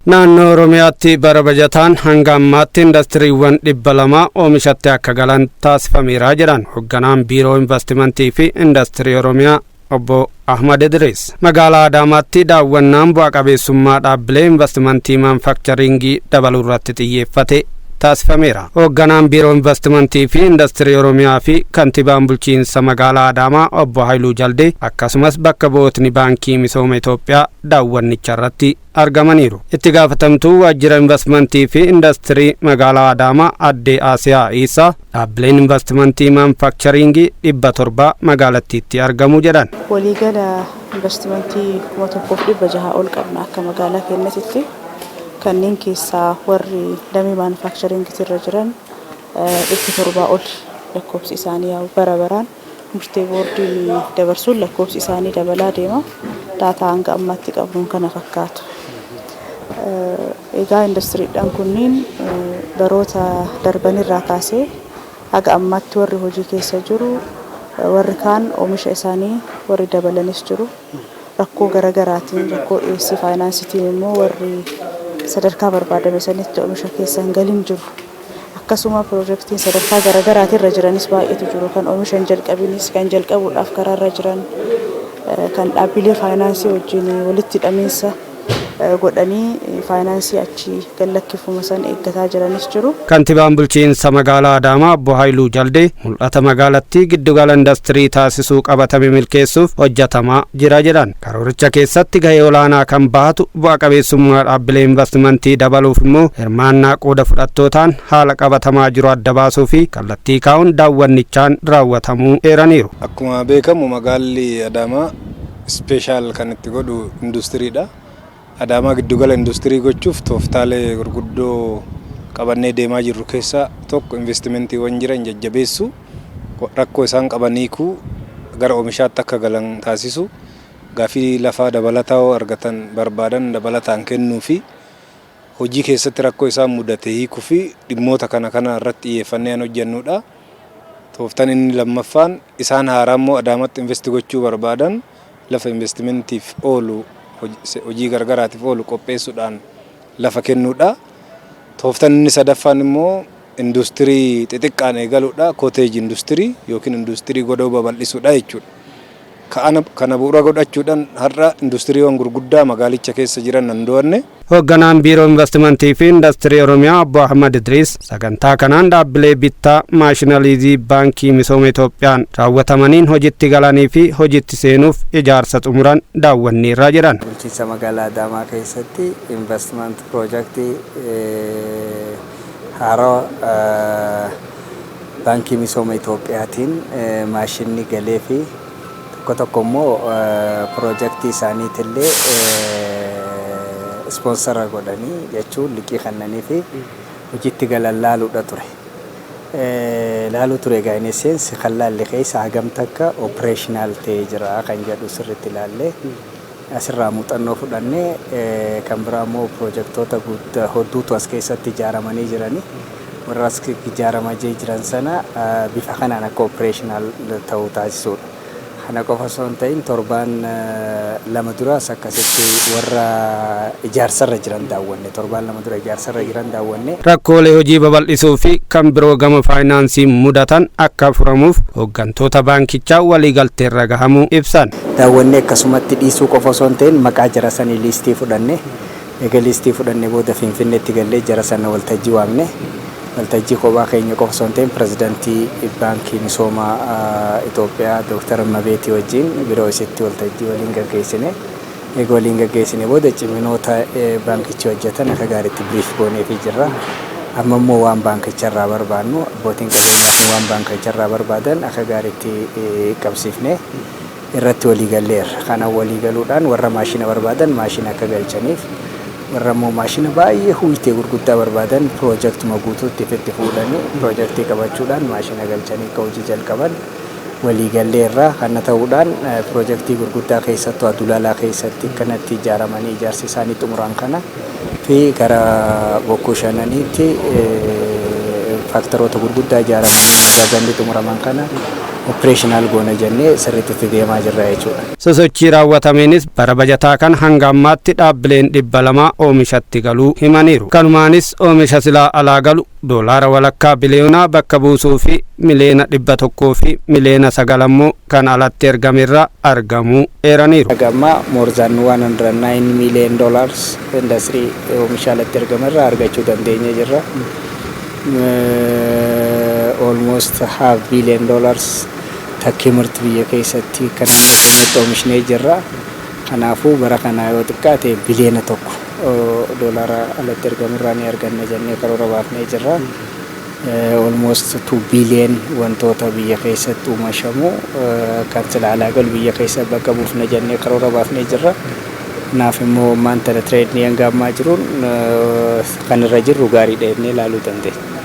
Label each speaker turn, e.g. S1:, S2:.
S1: Naannoo Oromiyaatti bara bajataan hanga ammaatti indastiriiwwan 200 oomishatti akka galan taasifameera jedhan hoogganaan Biiroo Investimentii fi Indastirii Oromiyaa Obbo Ahmad Idris. Magaalaa Adaamaatti daawwannaan bu'a qabeessummaa dhaabbilee investimentii maanfaakcharingii dabaluu irratti xiyyeeffate taasifameera. Hoogganaan Biiroo Investimentii fi Indastirii Oromiyaa fi kantiibaan bulchiinsa magaalaa Adaamaa Obbo Haayiluu Jaldee akkasumas bakka bu'ootni Baankii Misooma Itoophiyaa daawwannicha irratti argamaniiru. Itti gaafatamtuu waajjira investimentii fi indastirii magaalaa Adaamaa Addee Asiyaa Iisaa dhaabbileen investimentii maanfaakcharingii 700 magaalattiitti argamu jedhan.
S2: Waliigala investimentii 1600 ol qabna akka magaalaa keenyatti. Kanneen keessaa warri damee maanfaakcharingii irra jiran 700 ol, lakkoofsi isaanii bara baraan murtee boordiin dabarsuun lakkoofsi isaanii dabalaa deema. Daataa hanga ammaatti qabnuun kana fakkaatu. Egaa indastiriidhaan kunniin baroota darbanirraa kaasee haga ammaatti warri hojii keessa jiru, warri kaan oomisha isaanii warri dabalanis jiru. Rakkoo garaagaraatiin, rakkoo dhiyeessii faayinaansiitiin immoo warri sadarkaa barbaadame sanitti oomisha keessa hin galin jiru. Akkasuma piroojeektiin sadarkaa garaagaraatirra jiranis baay'eetu jiru. Kan oomisha hin jalqabinis, kan jalqabuudhaaf karaarra jiran, kan dhaabbilee faayinaansii wajjin walitti hidhamiinsa godhanii faayinaansii achi gallakkifuma san eeggataa jiranis jiru.
S1: Kantiibaan bulchiinsa magaalaa Adaamaa Obbo Haayiluu Jaldee mul'ata magaalattii giddugala indastirii taasisuu qabatame milkeessuuf hojjetamaa jira jedhan. Karooricha keessatti gahee olaanaa kan bahatu bu'a qabeessummaa dhaabbilee investimentii dabaluuf immoo hirmaannaa qooda fudhattootaan haala qabatamaa jiru adda baasuu fi kallattii kaa'uun daawwannichaan raawwatamuu eeraniiru.
S3: Akkuma beekamu magaalli Adaamaa special kan itti godhu industiriidha. Adaamaa giddugala industirii gochuuf tooftaalee gurguddoo qabannee deemaa jirru keessaa tokko investimentiiwwan jiran jajjabeessu, rakkoo isaan qaban hiikuu, gara oomishaatti akka galan taasisu, gaafii lafaa dabalataa yoo argatan barbaadan dabalataan kennuu fi hojii keessatti rakkoo isaan mudate hiikuu fi dhimmoota kana kana irratti xiyyeeffannee kan hojjennudha. Tooftaan inni lammaffaan isaan haaraa immoo Adaamatti investi gochuu barbaadan lafa investimentiif oolu, hojii gargaraatiif oolu qopheessuudhaan lafa kennuudha. Tooftaan inni sadaffaan immoo industirii xixiqqaan eegaluudha. Cottage industirii yookiin industirii godoo babal'isuudha jechuudha. Kana bu'uura godhachuudhaan har'a industiriiwwan gurguddaa magaalicha keessa jiran nan do'anne.
S1: Hoogganaan Biiroo Investimentii fi Indastirii Oromiyaa Obbo Ahmad Idriis sagantaa kanaan dhaabbilee bittaa maashinaliizii Baankii Misooma Itoophiyaan raawwatamaniin hojitti galanii fi hojitti seenuuf ijaarsa xumuran daawwanneerra jedhan.
S4: Bulchiinsa magaalaa Adaamaa keessatti investment piroojaktii haaraa Baankii Misooma Itoophiyaatiin maashinni galee fi tokko tokko immoo piroojaktii isaaniitillee ispoonsara godhanii jechuun liqii kennanii fi hojiitti galan laaluudha ture. Laaluu ture. Egaa inni seensi kan laalle keessa hagam takka operational ta'ee jira kan jedhu sirriitti ilaallee asirraa muuxannoo fudhannee, kan biraa immoo piroojaktoota hedduutu as keessatti ijaaramanii jiranii, warra as ijaaramaa jiran sana bifa kanaan akka operational ta'uu taasisuudha. Kana qofa osoo hin ta'in, torbaan 2 duraas akkasitti warra ijaarsarra jiran daawwanne, torbaan 2 dura ijaarsarra jiran daawwanne.
S1: Rakkoolee hojii babal'isuu fi kan biroo gama faayinaansii mudatan akka furamuuf hooggantoota baankichaa waliigalteerra gahamuu ibsan.
S4: Daawwanne akkasumatti dhiisuu qofa osoo hin ta'in, maqaa jara sanii liistii fudhanne. Egaa liistii fudhanne booda Finfinneetti gallee jara sana waltajjii waamne. Waltajjii kophaa keenya qofa osoo hin ta'in, pirezidantii Baankii Misoomaa Itoophiyaa Dooktar Mabeetii wajjin biroo isitti waltajjii waliin gaggeessine. Egaa waliin gaggeessine booda ciminoota baankichi hojjetan akka gaariitti brief gooneefii jirra. Amma immoo waan baankicharraa barbaannu, abbootiin qabeenyaa kun waan baankicharraa barbaadan akka gaariitti qabsiifne irratti walii galleerra. Kana walii galuudhaan warra maashina barbaadan maashina akka galchaniif, warra immoo maashina baay'ee huuyitee gurguddaa barbaadan piroojektuma guutuutti ifitti fuudhanii piroojeektii qabachuudhaan maashina galchanii akka hojii jalqaban Waliigalleerra kana ta'uudhaan piroojeektii gurguddaa keessattuu Adulalaa keessatti kanatti ijaaramanii ijaarsi isaanii xumuran kana fi gara Bokkuu Shananiitti faaktaroota gurguddaa ijaaramanii magaazanni xumuraman kana operational goona jennee sirriitti itti deemaa jirra jechuudha.
S1: Sosochii raawwatameenis bara bajataa kan hanga ammaatti dhaabbileen 200 oomishatti galuu himaniiru. Kanumaanis oomisha silaa alaa galu doolaara walakkaa biliyoonaa bakka buusuu fi 101,000,009 ammoo kan alatti ergamerraa argamuu eeraniiru.
S4: Haga ammaa more than $109 million industirii oomisha alatti ergamerraa argachuu dandeenye jirra. Almost half billion dollars takkii mirti biyya keessatti kan naannoo keenyatti oomishnee jirra. Kanaafuu bara kana yoo xiqqaate 1 biliyoona doolaara alatti ergamurraa ni arganna jennee karoora baafnee jirra. Almost 2 billion wantoota biyya keessatti oomishamu kan sila alaa galu biyya keessa bakka buufna jennee karoora baafnee jirra. Kanaaf immoo ammaan tana trend hanga ammaa jiruun kan irra jirru gaariidha jennee ilaaluu dandeenya.